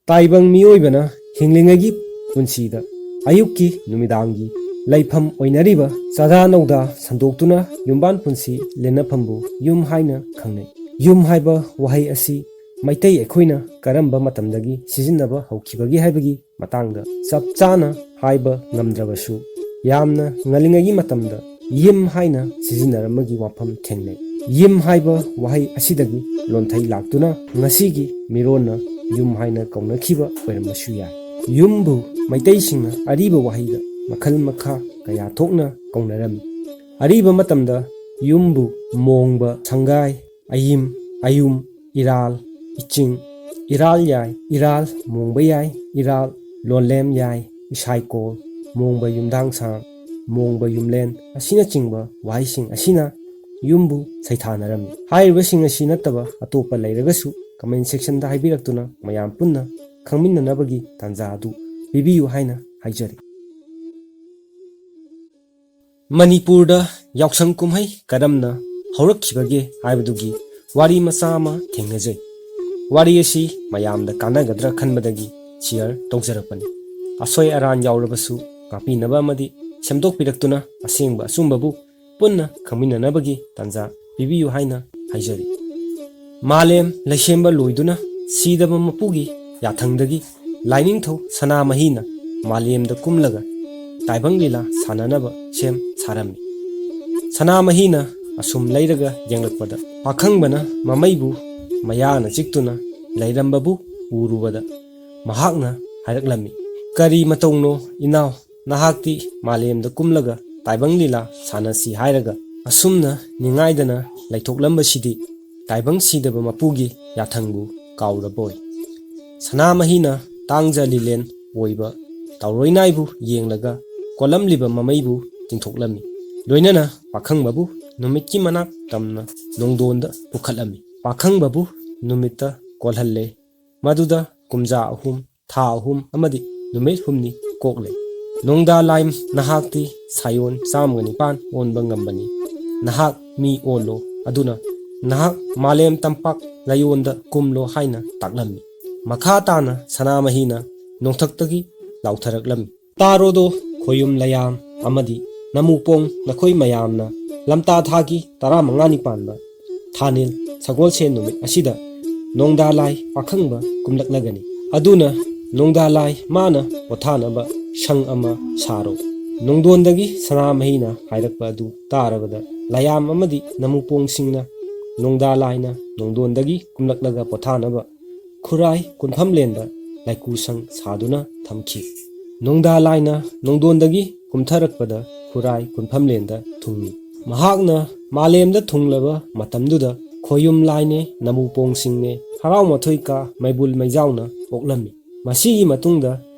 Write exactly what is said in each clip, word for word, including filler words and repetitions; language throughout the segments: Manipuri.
ꯇꯥꯏꯕꯪ ꯃꯤꯑꯣꯏꯕꯅ ꯍꯤꯡꯂꯤꯉꯩꯒꯤ ꯄꯨꯟꯁꯤꯗ ꯑꯌꯨꯛꯀꯤ ꯅꯨꯃꯤꯗꯥꯡꯒꯤ ꯂꯩꯐꯝ ꯑꯣꯏꯅꯔꯤꯕ ꯆꯥꯗꯥ ꯅꯧꯗꯥ ꯁꯟꯗꯣꯛꯇꯨꯅ ꯌꯨꯝꯕꯥꯟ ꯄꯨꯟꯁꯤ ꯂꯦꯟꯅꯐꯝꯕꯨ ꯌꯨꯝ ꯍꯥꯏꯅ ꯈꯪꯅꯩ꯫ ꯌꯨꯝ ꯍꯥꯏꯕ ꯋꯥꯍꯩ ꯑꯁꯤ ꯃꯩꯇꯩ ꯑꯩꯈꯣꯏꯅ ꯀꯔꯝꯕ ꯃꯇꯝꯗꯒꯤ ꯁꯤꯖꯤꯟꯅꯕ ꯍꯧꯈꯤꯕꯒꯦ ꯍꯥꯏꯕꯒꯤ ꯃꯇꯥꯡꯗ ꯆꯞ ꯆꯥꯅ ꯍꯥꯏꯕ ꯉꯝꯗ꯭ꯔꯕꯁꯨ, ꯌꯥꯝꯅ ꯉꯜꯂꯤꯉꯩꯒꯤ ꯃꯇꯝꯗ ꯌꯤꯝ ꯍꯥꯏꯅ ꯁꯤꯖꯤꯟꯅꯔꯝꯕꯒꯤ ꯋꯥꯐꯝ ꯊꯦꯡꯅꯩ꯫ ꯌꯤꯝ ꯍꯥꯏꯕ ꯋꯥꯍꯩ ꯑꯁꯤꯗꯒꯤ ꯂꯣꯟꯊꯩ ꯂꯥꯛꯇꯨꯅ ꯉꯁꯤꯒꯤ ꯃꯤꯔꯣꯟꯅ ꯌꯨꯝ ꯍꯥꯏꯅ ꯀꯧꯅꯈꯤꯕ ꯑꯣꯏꯔꯝꯕꯁꯨ ꯌꯥꯏ꯫ ꯌꯨꯝꯕꯨ ꯃꯩꯇꯩꯁꯤꯡꯅ ꯑꯔꯤꯕ ꯋꯥꯍꯩꯗ ꯃꯈꯜ ꯃꯈꯥ ꯀꯌꯥ ꯊꯣꯛꯅ ꯀꯧꯅꯔꯝꯃꯤ꯫ ꯑꯔꯤꯕ ꯃꯇꯝꯗ ꯌꯨꯝꯕꯨ ꯃꯣꯡꯕ, ꯁꯪꯒꯥꯏ, ꯑꯌꯤꯝ, ꯑꯌꯨꯝ, ꯏꯔꯥꯜ, ꯏꯆꯤꯡ, ꯏꯔꯥꯜ ꯌꯥꯏ, ꯏꯔꯥꯜ, ꯃꯣꯡꯕ ꯌꯥꯏ, ꯏꯔꯥꯜ, ꯂꯣꯟꯂꯦꯝ ꯌꯥꯏ, ꯏꯁꯥꯏꯀꯣꯜ, ꯃꯣꯡꯕ ꯌꯨꯝꯗꯥꯡꯁꯥꯡ, ꯃꯣꯡꯕ ꯌꯨꯝꯂꯦꯟ ꯑꯁꯤꯅꯆꯤꯡꯕ ꯋꯥꯍꯩꯁꯤꯡ ꯑꯁꯤꯅ ꯌꯨꯝꯕꯨ ꯁꯩꯊꯥꯅꯔꯝꯃꯤ꯫ ꯍꯥꯏꯔꯤꯕꯁꯤꯡ ꯑꯁꯤ ꯅꯠꯇꯕ ꯑꯇꯣꯞꯄ ꯂꯩꯔꯒꯁꯨ comment sectionꯗ ꯍꯥꯏꯕꯤꯔꯛꯇꯨꯅ ꯃꯌꯥꯝ ꯄꯨꯟꯅ ꯈꯪꯃꯤꯟꯅꯅꯕꯒꯤ ꯇꯥꯟꯖꯥ ꯑꯗꯨ ꯄꯤꯕꯤꯌꯨ ꯍꯥꯏꯅ ꯍꯥꯏꯖꯔꯤ꯫ ꯃꯅꯤꯄꯨꯔꯗ ꯌꯥꯎꯁꯪ ꯀꯨꯝꯍꯩ ꯀꯔꯝꯅ ꯍꯧꯔꯛꯈꯤꯕꯒꯦ ꯍꯥꯏꯕꯗꯨꯒꯤ ꯋꯥꯔꯤ ꯃꯆꯥ ꯑꯃ ꯊꯦꯡꯅꯖꯩ꯫ ꯋꯥꯔꯤ ꯑꯁꯤ ꯃꯌꯥꯝꯗ ꯀꯥꯟꯅꯒꯗ꯭ꯔꯥ ꯈꯟꯕꯗꯒꯤ share ꯇꯧꯖꯔꯛꯄꯅꯤ꯫ ꯑꯁꯣꯏ ꯑꯔꯥꯟ ꯌꯥꯎꯔꯕꯁꯨ ꯉꯥꯛꯄꯤꯅꯕ ꯑꯃꯗꯤ ꯁꯦꯝꯗꯣꯛꯄꯤꯔꯛꯇꯨꯅ ꯑꯁꯦꯡꯕ ꯑꯆꯨꯝꯕꯕꯨ ꯄꯨꯟꯅ ꯈꯪꯃꯤꯟꯅꯅꯕꯒꯤ ꯇꯥꯟꯖꯥ ꯄꯤꯕꯤꯌꯨ ꯍꯥꯏꯅ ꯍꯥꯏꯖꯔꯤ꯫ ꯃꯥꯂꯦꯝ ꯂꯩꯁꯦꯝꯕ ꯂꯣꯏꯗꯨꯅ ꯁꯤꯗꯕ ꯃꯄꯨꯒꯤ ꯌꯥꯊꯪꯗꯒꯤ ꯂꯥꯏꯅꯤꯡꯊꯧ ꯁꯅꯥꯃꯍꯤꯅ ꯃꯥꯂꯦꯝꯗ ꯀꯨꯝꯂꯒ ꯇꯥꯏꯕꯪ ꯂꯤꯂꯥ ꯁꯥꯟꯅꯅꯕ ꯁꯦꯝ ꯁꯥꯔꯝꯃꯤ꯫ ꯁꯅꯥꯃꯍꯤꯅ ꯑꯁꯨꯝ ꯂꯩꯔꯒ ꯌꯦꯡꯂꯛꯄꯗ ꯄꯥꯈꯪꯕꯅ ꯃꯃꯩꯕꯨ ꯃꯌꯥꯅ ꯆꯤꯛꯇꯨꯅ ꯂꯩꯔꯝꯕꯕꯨ ꯎꯔꯨꯕꯗ ꯃꯍꯥꯛꯅ ꯍꯥꯏꯔꯛꯂꯝꯃꯤ, "ꯀꯔꯤ ꯃꯇꯧꯅꯣ ꯏꯅꯥꯎ? ꯅꯍꯥꯛꯇꯤ ꯃꯥꯂꯦꯝꯗ ꯀꯨꯝꯂꯒ ꯇꯥꯏꯕꯪ ꯂꯤꯂꯥ ꯁꯥꯟꯅꯁꯤ ꯍꯥꯏꯔꯒ ꯑꯁꯨꯝꯅ ꯅꯤꯡꯉꯥꯏꯗꯅ ꯂꯩꯊꯣꯛꯂꯝꯕꯁꯤꯗꯤ ꯇꯥꯏꯕꯪ ꯁꯤꯗꯕ ꯃꯄꯨꯒꯤ ꯌꯥꯊꯪꯕꯨ ꯀꯥꯎꯔꯕꯣꯏ?" ꯁꯅꯥꯃꯍꯤꯅ ꯇꯥꯡꯖ ꯂꯤꯂꯦꯟ ꯑꯣꯏꯕ ꯇꯥꯎꯔꯣꯏꯅꯥꯏꯕꯨ ꯌꯦꯡꯂꯒ ꯀꯣꯜꯂꯝꯂꯤꯕ ꯃꯃꯩꯕꯨ ꯇꯤꯡꯊꯣꯛꯂꯝꯃꯤ꯫ ꯂꯣꯏꯅꯅ ꯄꯥꯈꯪꯕꯕꯨ ꯅꯨꯃꯤꯠꯀꯤ ꯃꯅꯥꯛ ꯇꯝꯅ ꯅꯣꯡꯗꯣꯟꯗ ꯄꯨꯈꯠꯂꯝꯃꯤ꯫ ꯄꯥꯈꯪꯕꯕꯨ ꯅꯨꯃꯤꯠꯇ ꯀꯣꯜꯍꯜꯂꯦ꯫ ꯃꯗꯨꯗ ꯀꯨꯝꯖꯥ ꯑꯍꯨꯝ, ꯊꯥ ꯑꯍꯨꯝ ꯑꯃꯗꯤ ꯅꯨꯃꯤꯠ ꯍꯨꯝꯅꯤ ꯀꯣꯛꯂꯦ꯫ ꯅꯣꯡꯗꯥ ꯂꯥꯏꯝ, ꯅꯍꯥꯛꯇꯤ ꯁꯥꯌꯣꯟ ꯆꯥꯝꯃꯒ ꯅꯤꯄꯥꯟ ꯑꯣꯟꯕ ꯉꯝꯕꯅꯤ꯫ ꯅꯍꯥꯛ ꯃꯤ ꯑꯣꯜꯂꯣ, ꯑꯗꯨꯅ ꯅꯍꯥꯛ ꯃꯥꯂꯦꯝ ꯇꯝꯄꯥꯛ ꯂꯥꯏꯌꯣꯟꯗ ꯀꯨꯝꯂꯣ ꯍꯥꯏꯅ ꯇꯥꯛꯂꯝꯃꯤ꯫ ꯃꯈꯥ ꯇꯥꯅ ꯁꯅꯥꯃꯍꯤꯅ ꯅꯣꯡꯊꯛꯇꯒꯤ ꯂꯥꯎꯊꯔꯛꯂꯝꯃꯤ, "ꯇꯥꯔꯣꯗꯣ, ꯈꯣꯌꯨꯝ ꯂꯌꯥꯝ ꯑꯃꯗꯤ ꯅꯃꯨꯄꯣꯡ, ꯅꯈꯣꯏ ꯃꯌꯥꯝꯅ ꯂꯝꯇꯥ ꯊꯥꯒꯤ ꯇꯔꯥꯃꯉꯥꯅꯤ ꯄꯥꯟꯕ ꯊꯥꯅꯤꯜ ꯁꯒꯣꯜꯁꯦꯟ ꯅꯨꯃꯤꯠ ꯑꯁꯤꯗ ꯅꯣꯡꯗꯥ ꯂꯥꯏ ꯄꯥꯈꯪꯕ ꯀꯨꯝꯂꯛꯂꯒꯅꯤ꯫ ꯑꯗꯨꯅ ꯅꯣꯡꯗꯥ ꯂꯥꯏ ꯃꯥꯅ ꯄꯣꯊꯥꯅꯕ ꯁꯪ ꯑꯃ ꯁꯥꯔꯣ꯫" ꯅꯣꯡꯗꯣꯟꯗꯒꯤ ꯁꯅꯥꯃꯍꯤꯅ ꯍꯥꯏꯔꯛꯄ ꯑꯗꯨ ꯇꯥꯔꯕꯗ ꯂꯌꯥꯝ ꯑꯃꯗꯤ ꯅꯃꯨꯄꯣꯡꯁꯤꯡꯅ ꯅꯣꯡꯗꯥ ꯂꯥꯏꯅ ꯅꯣꯡꯗꯣꯟꯗꯒꯤ ꯀꯨꯝꯂꯛꯂꯒ ꯄꯣꯊꯥꯅꯕ ꯈꯨꯔꯥꯏ ꯀꯨꯟꯐꯝꯂꯦꯟꯗ ꯂꯥꯏꯀꯨ ꯁꯪ ꯁꯥꯗꯨꯅ ꯊꯝꯈꯤ꯫ ꯅꯣꯡꯗꯥ ꯂꯥꯏꯅ ꯅꯣꯡꯗꯣꯟꯗꯒꯤ ꯀꯨꯝꯊꯔꯛꯄꯗ ꯈꯨꯔꯥꯏ ꯀꯨꯟꯐꯝꯂꯦꯟꯗ ꯊꯨꯡꯉꯤ꯫ ꯃꯍꯥꯛꯅ ꯃꯥꯂꯦꯝꯗ ꯊꯨꯡꯂꯕ ꯃꯇꯝꯗꯨꯗ ꯈꯣꯌꯨꯝ ꯂꯥꯏꯅꯦ, ꯅꯃꯨꯄꯣꯡꯁꯤꯡꯅꯦ, ꯍꯔꯥꯎ ꯃꯊꯣꯏ ꯀꯥ ꯃꯩꯕꯨꯜ ꯃꯩꯖꯥꯎꯅ ꯑꯣꯛꯂꯝꯃꯤ꯫ ꯃꯁꯤꯒꯤ ꯃꯇꯨꯡꯗ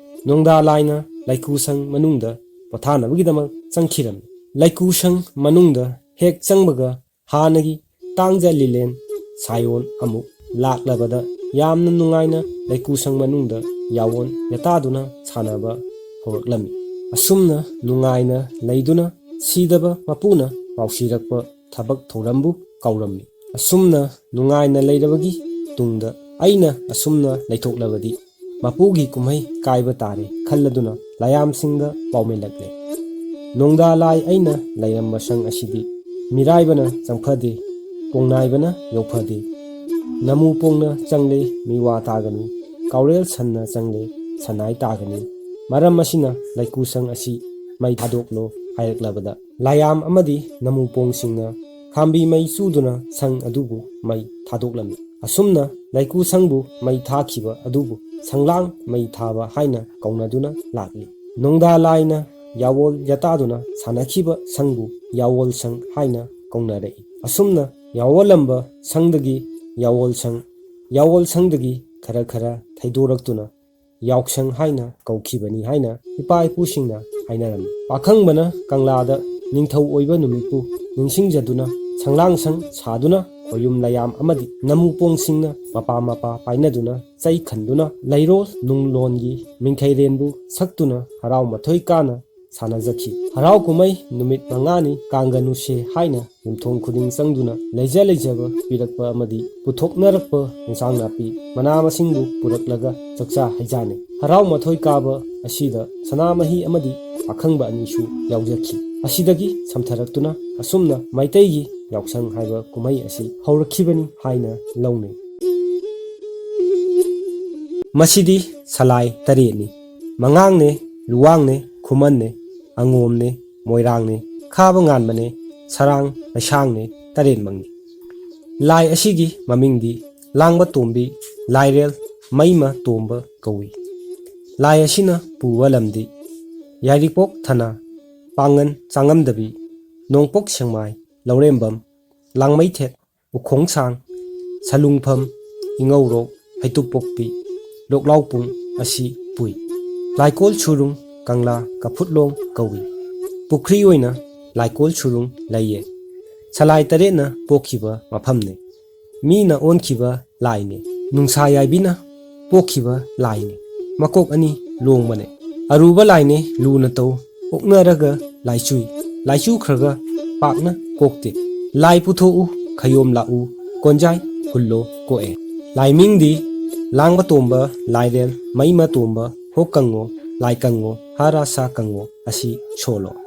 ꯅꯣꯡꯗꯥ ꯂꯥꯏꯅ ꯂꯥꯏꯀꯨ ꯁꯪ ꯃꯅꯨꯡꯗ ꯄꯣꯊꯥꯅꯕꯒꯤꯗꯃꯛ ꯆꯪꯈꯤꯔꯝꯃꯤ꯫ ꯂꯥꯏꯀꯨ ꯁꯪ ꯃꯅꯨꯡꯗ ꯍꯦꯛ ꯆꯪꯕꯒ ꯍꯥꯟꯅꯒꯤ ꯇꯥꯡꯖ ꯂꯤꯂꯦꯟ ꯁꯥꯌꯣꯟ ꯑꯃꯨꯛ ꯂꯥꯛꯂꯕꯗ ꯌꯥꯝꯅ ꯅꯨꯡꯉꯥꯏꯅ ꯂꯩꯀꯨ ꯁꯪ ꯃꯅꯨꯡꯗ ꯌꯥꯋꯣꯟ ꯌꯥꯇꯥꯗꯨꯅ ꯁꯥꯟꯅꯕ ꯍꯧꯔꯛꯂꯝꯃꯤ꯫ ꯑꯁꯨꯝꯅ ꯅꯨꯡꯉꯥꯏꯅ ꯂꯩꯗꯨꯅ ꯁꯤꯗꯕ ꯃꯄꯨꯅ ꯄꯥꯎꯁꯤꯔꯛꯄ ꯊꯕꯛ ꯊꯧꯔꯝꯕꯨ ꯀꯧꯔꯝꯃꯤ꯫ ꯑꯁꯨꯝꯅ ꯅꯨꯡꯉꯥꯏꯅ ꯂꯩꯔꯕꯒꯤ ꯇꯨꯡꯗ ꯑꯩꯅ ꯑꯁꯨꯝꯅ ꯂꯩꯊꯣꯛꯂꯕꯗꯤ ꯃꯄꯨꯒꯤ ꯀꯨꯝꯍꯩ ꯀꯥꯏꯕ ꯇꯥꯔꯦ ꯈꯜꯂꯗꯨꯅ ꯂꯥꯌꯥꯝꯁꯤꯡꯗ ꯄꯥꯎꯃꯤꯜꯂꯛꯂꯦ꯫ ꯅꯣꯡꯗꯥ ꯂꯥꯏ ꯑꯩꯅ ꯂꯩꯔꯝꯕ ꯁꯪ ꯑꯁꯤꯗꯤ ꯃꯤꯔꯥꯏꯕꯅ ꯆꯪꯐꯗꯦ, ꯄꯣꯡꯅꯥꯏꯕꯅ ꯌꯧꯐꯗꯦ꯫ ꯅꯃꯨ ꯄꯣꯡꯅ ꯆꯪꯂꯦ, ꯃꯤꯋꯥ ꯇꯥꯒꯅꯤ, ꯀꯥꯎꯔꯦꯜ ꯁꯟꯅ ꯆꯪꯂꯦ, ꯁꯅꯥꯏ ꯇꯥꯒꯅꯤ꯫ ꯃꯔꯝ ꯑꯁꯤꯅ ꯂꯩꯀꯨ ꯁꯪ ꯑꯁꯤ ꯃꯩ ꯊꯥꯗꯣꯛꯂꯣ ꯍꯥꯏꯔꯛꯂꯕꯗ ꯂꯥꯌꯥꯝ ꯑꯃꯗꯤ ꯅꯃꯨ ꯄꯣꯡꯁꯤꯡꯅ ꯈꯥꯝꯕꯤ ꯃꯩ ꯆꯨꯗꯨꯅ ꯁꯪ ꯑꯗꯨꯕꯨ ꯃꯩ ꯊꯥꯗꯣꯛꯂꯝꯃꯤ꯫ ꯑꯁꯨꯝꯅ ꯂꯩꯀꯨ ꯁꯪꯕꯨ ꯃꯩ ꯊꯥꯈꯤꯕ ꯑꯗꯨꯕꯨ ꯁꯪꯂꯥꯡ ꯃꯩ ꯊꯥꯕ ꯍꯥꯏꯅ ꯀꯧꯅꯗꯨꯅ ꯂꯥꯛꯂꯤ꯫ ꯅꯣꯡꯗꯥ ꯂꯥꯏꯅ ꯌꯥꯋꯣꯜ ꯌꯥꯇꯥꯗꯨꯅ ꯁꯥꯟꯅꯈꯤꯕ ꯁꯪꯕꯨ ꯌꯥꯋꯣꯜ ꯁꯪ ꯍꯥꯏꯅ ꯀꯧꯅꯔꯛꯏ꯫ ꯑꯁꯨꯝꯅ ꯌꯥꯋꯣꯜꯂꯝꯕ ꯁꯪꯗꯒꯤ ꯌꯥꯋꯣꯜ ꯁꯪ, ꯌꯥꯋꯣꯜ ꯁꯪꯗꯒꯤ ꯈꯔ ꯈꯔ ꯊꯩꯗꯣꯔꯛꯇꯨꯅ ꯌꯥꯎꯁꯪ ꯍꯥꯏꯅ ꯀꯧꯈꯤꯕꯅꯤ ꯍꯥꯏꯅ ꯏꯄꯥ ꯏꯄꯨꯁꯤꯡꯅ ꯍꯥꯏꯅꯔꯝꯃꯤ꯫ ꯄꯥꯈꯪꯕꯅ ꯀꯪꯂꯥꯗ ꯅꯤꯡꯊꯧ ꯑꯣꯏꯕ ꯅꯨꯃꯤꯠꯄꯨ ꯅꯤꯡꯁꯤꯡꯖꯗꯨꯅ ꯁꯪꯂꯥꯡꯁꯪ ꯁꯥꯗꯨꯅ ꯈꯣꯌꯨꯝ ꯂꯌꯥꯝ ꯑꯃꯗꯤ ꯅꯃꯨ ꯄꯣꯡꯁꯤꯡꯅ ꯃꯄꯥ ꯃꯄꯥ ꯄꯥꯏꯅꯗꯨꯅ ꯆꯩ ꯈꯟꯗꯨꯅ ꯂꯩꯔꯣꯜ ꯅꯨꯡꯂꯣꯟꯒꯤ ꯃꯤꯡꯊꯩꯔꯦꯟꯕꯨ ꯁꯛꯇꯨꯅ ꯍꯔꯥꯎ ꯃꯊꯣꯏ ꯀꯥꯅ ꯁꯥꯟꯅꯖꯈꯤ꯫ ꯍꯔꯥꯎ ꯀꯨꯝꯍꯩ ꯅꯨꯃꯤꯠ ꯃꯉꯥꯅꯤ ꯀꯥꯡꯒꯅꯨꯁꯦ ꯍꯥꯏꯅ ꯌꯨꯝꯊꯣꯡ ꯈꯨꯗꯤꯡ ꯆꯪꯗꯨꯅ ꯂꯩꯖ ꯂꯩꯖꯕ ꯄꯤꯔꯛꯄ ꯑꯃꯗꯤ ꯄꯨꯊꯣꯛꯅꯔꯛꯄ ꯏꯟꯁꯥꯡ ꯅꯥꯄꯤ, ꯃꯅꯥ ꯃꯁꯤꯡꯕꯨ ꯄꯨꯔꯛꯂꯒ ꯆꯥꯛꯆꯥ ꯍꯩꯖꯥꯅꯩ꯫ ꯍꯔꯥꯎ ꯃꯊꯣꯏ ꯀꯥꯕ ꯑꯁꯤꯗ ꯁꯅꯥꯃꯍꯤ ꯑꯃꯗꯤ ꯄꯥꯈꯪꯕ ꯑꯅꯤꯁꯨ ꯌꯥꯎꯖꯈꯤ꯫ ꯑꯁꯤꯗꯒꯤ ꯁꯝꯊꯔꯛꯇꯨꯅ ꯑꯁꯨꯝꯅ ꯃꯩꯇꯩꯒꯤ ꯌꯥꯎꯁꯪ ꯍꯥꯏꯕ ꯀꯨꯝꯍꯩ ꯑꯁꯤ ꯍꯧꯔꯛꯈꯤꯕꯅꯤ ꯍꯥꯏꯅ ꯂꯧꯅꯩ꯫ ꯃꯁꯤꯗꯤ ꯁꯂꯥꯏ ꯇꯔꯦꯠꯅꯤ: ꯃꯉꯥꯡꯅꯦ, ꯂꯨꯋꯥꯡꯅꯦ, ꯈꯨꯃꯟꯅꯦ, ꯑꯉꯣꯝꯅꯦ, ꯃꯣꯏꯔꯥꯡꯅꯦ, ꯈꯥꯕ ꯉꯥꯟꯕꯅꯦ, ꯁꯔꯥꯡ, ꯃꯩꯁꯥꯡꯅꯦ, ꯇꯔꯦꯠꯃꯛꯅꯤ꯫ ꯂꯥꯏ ꯑꯁꯤꯒꯤ ꯃꯃꯤꯡꯗꯤ ꯂꯥꯡꯕ ꯇꯣꯝꯕꯤ, ꯂꯥꯏꯔꯦꯜ, ꯃꯩꯃ ꯇꯣꯝꯕ ꯀꯧꯏ꯫ ꯂꯥꯏ ꯑꯁꯤꯅ ꯄꯨꯕ ꯂꯝꯗꯤ ꯌꯥꯏꯔꯤꯄꯣꯛ ꯊꯅꯥ, ꯄꯥꯡꯒꯟ ꯆꯥꯉꯝꯗꯕꯤ, ꯅꯣꯡꯄꯣꯛ ꯁꯦꯡꯃꯥꯏ, ꯂꯧꯔꯦꯝꯕꯝ, ꯂꯥꯡꯃꯩꯊꯦꯠ, ꯎꯈꯣꯡꯁꯥꯡ, ꯁꯂꯨꯡꯐꯝ, ꯏꯉꯧꯔꯣꯛ, ꯍꯩꯇꯨꯞꯄꯣꯛꯄꯤ, ꯂꯣꯛꯂꯥꯎꯄꯨꯡ ꯑꯁꯤ ꯄꯨꯏ꯫ ꯂꯥꯏꯀꯣꯜ ꯁꯨꯔꯨꯡ, ꯀꯪꯂꯥ, ꯀꯐꯨꯠꯂꯣꯡ ꯀꯧꯏ꯫ ꯄꯨꯈ꯭ꯔꯤ ꯑꯣꯏꯅ ꯂꯥꯏꯀꯣꯜ ꯁꯨꯔꯨꯡ ꯂꯩꯌꯦ꯫ ꯁꯂꯥꯏ ꯇꯔꯦꯠꯅ ꯄꯣꯛꯈꯤꯕ ꯃꯐꯝꯅꯦ꯫ ꯃꯤꯅ ꯑꯣꯟꯈꯤꯕ ꯂꯥꯏꯅꯦ꯫ ꯅꯨꯡꯁꯥ ꯌꯥꯏꯕꯤꯅ ꯄꯣꯛꯈꯤꯕ ꯂꯥꯏꯅꯦ꯫ ꯃꯀꯣꯛ ꯑꯅꯤ ꯂꯣꯡꯕꯅꯦ꯫ ꯑꯔꯨꯕ ꯂꯥꯏꯅꯦ, ꯂꯨꯅ ꯇꯧ꯫ ꯑꯣꯛꯅꯔꯒ ꯂꯥꯏꯆꯨꯏ꯫ ꯂꯥꯏꯆꯨꯈ꯭ꯔꯒ ꯄꯥꯛꯅ ꯀꯣꯛꯇꯦ꯫ ꯂꯥꯏ ꯄꯨꯊꯣꯛꯎ, ꯈꯌꯣꯝ ꯂꯥꯛꯎ, ꯀꯣꯟꯖꯥꯏ ꯍꯨꯜꯂꯣ ꯀꯣꯛꯑꯦ꯫ ꯂꯥꯏꯃꯤꯡꯗꯤ ꯂꯥꯡꯕ ꯇꯣꯝꯕ, ꯂꯥꯏꯔꯦꯜ, ꯃꯩꯃ ꯇꯣꯝꯕ, ꯍꯣꯛ ꯀꯪꯉꯣ, ꯂꯥꯏ ꯀꯪꯉꯣ, ꯍꯥ ꯔꯥ ꯁꯥ ꯀꯪꯉꯣ ꯑꯁꯤ ꯁꯣꯜꯂꯣ꯫